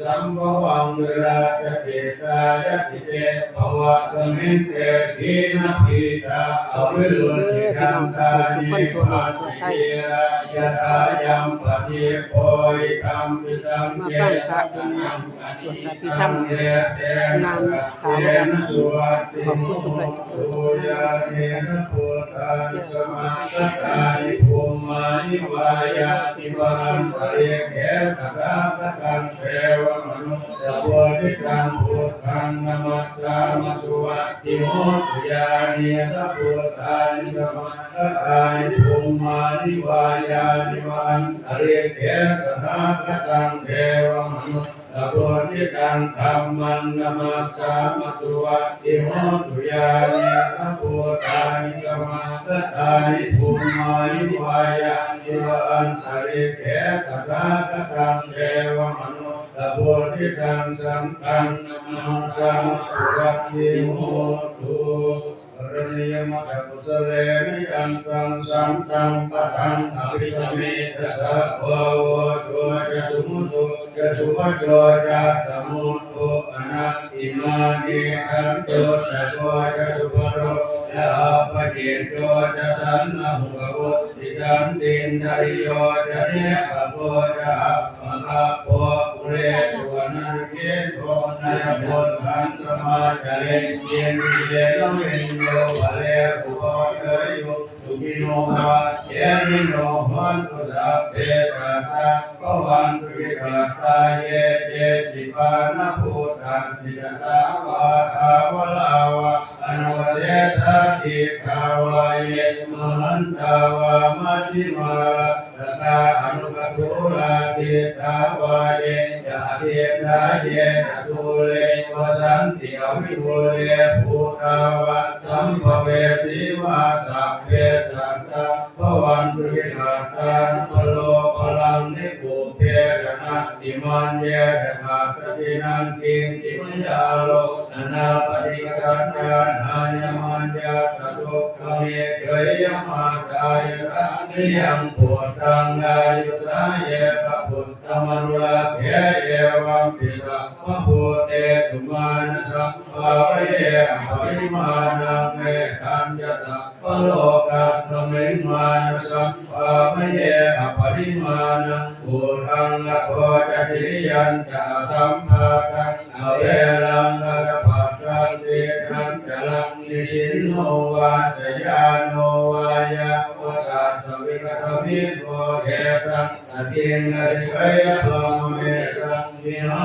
ສຳພະວັງ ວິລາຊະຈິດຕາ ຍະທິເຕ ພະວະຕະມິງ ເຕ ຂິນະບີຈາ ອະວິລຸດທິກັນຕານິ ປັດຕິກິລາ ຍະຖາ ຍັມປະຕິໂພ ອິທັມປິສັງ ເຂ ມາຟັງພະສວດພະພິທຳ ງານຂາວດຳ ຂອບຄຸນທຸກທ່ານທຸກຄົນ ຍານີ ສະພຸດທານິ ສະມັດສະຕານິ ພູມມານິ ວາຍານິ ວະ ອັນຕະລິກເຂ ຕະຖາຄະຕັງ ເທວະມະນຸດສະໂພທິຕັງ ພຸດທັງ ນະມັດສາມະ ສຸວັດທິໂຫຕຸ ຍານີ ສະພຸດທານິ ສະມັດສະຕານິ ພູມມານິ ວາຍານິ ວະ ອັນຕະລິກເຂ ຕະຖາຄະຕັງ ເທວະມະນຸດສະໂພທິຕັງ ທຳມັງ ນະມັດສາມະ ສຸວັດທິໂຫຕຸ ຍານີ ສະພຸດທານິ ສະມັດສະຕານິ ພູມມານິ ວາຍານິ ວະ ອັນຕະລິກເຂ ຕະຖາຄະຕັງ ເທວະມະນຸດສະໂພທິຕັງ ສັງຄັງ ນະມັດສາມະ ສຸວັດທິໂຫຕຸ ກະລະຍານະມິດຕະ ກຸສະເລນະ ຍັງຕັງ ສັນຕັງ ປະທັງ ອະພິສະເມທະ ສະ ໂອ ໂຫ ໂຕ ຈະ ສຸມຸໂຕ ຈະ ສຸພະໂຈ ຈະ ຕະມຸດໂຕ ອະນັດ ຕິມານີ ສັນຕຸດຕະໂກ ຈະ ສຸພະໂລ ຈະ ອັບປະຈິດໂຕ ຈະ ສັນນະຮຸກຂະໂຄ ຕິສັນຕິນຕະລິໂຍ ຈະ ເນກະໂກ ຈະ ອັບປະກັບໂປ ປຸເຣສຸ ອະນາເກໂຕ ນາຍະພຸດທັງ ສະມາຈາເລ ເຢນເຕນະ ວິນໂຍ ປະເລ ຜູ້ເວົ້າເຊີຍຢູ່ ສຸຂິໂນ ຫວາ ເຂມິໂນ ໂຫນຕຸ ສັບເພ ສັດຕາ ພະວັນຕຸ ສຸຂິຕັດຕາ ເຢ ເຈ ທິພານະພູຕາ ຕິສະຖາ ວາ ຖາວະລາ ວາ ອະນຸວະເສສາ ດີກຂາ ວາ ເຢ ມະຫັນຕາ ວາ ມັດຖິມາ ລະ ສະກາ ອະນຸກະໂສລາ ດິດຖາ ວາ ເຢ ຈະ ອະດິດຖາ ເຢ ຈະ ທຸເລ ວະ ສັນຕິ ອະວິທູເລ ພູຕາ ວາ ສຳພະເວສີ ວາ ສັບເພ ສັດຕາ ພະວັນຕຸ ສຸຂິຕັດຕາ ນະ ພະໂລ ພະລັງ ນິ ປຸບເພ ຈະ ນະ ຕິມັນເຍ ຈະ ປັດຕະຕິ ນັງ ກິງ ຕິມະຍາໂລ ອະນາປະຕິກະສັນຍາ ນາຍະມັນຍາ ສະ ທຸກຂະເມ ເຂຍຍະມາ ຕາຍະ ທາ ນິ ຍັງ ພຸດທັງ ອາຍຸສາ ເຍ ພະ ພຸດທະມະນຸລັກເຂ ເອວັມປິ ສະ ພະພູເຕສຸ ມານະສັງ ພາວະເຍ ອະປະລິມານັງ ເມຕຕັນຈະ ສະ ພະໂລກັດສະມິງ ມານະສັງ ພາວະເຍ ອະປະລິມານັງ ອູທັງ ລະໂທ ຈະ ທິລິຍັນຈະ ອະສຳພາຕັງ ອະເວລັງ ກະຕະປັດທັງ ທີຄະນຈະລັງ ນິຊິນໂນ ວາ ຊະຍາໂນ ວາ ຍາວະ ຕະສະ ວິກະຕະມິ ໂພ ເອຕັງ ສະກິງ ກະ ທິໄຄຍະ ພະມະ ເມຕາ ວິຫາ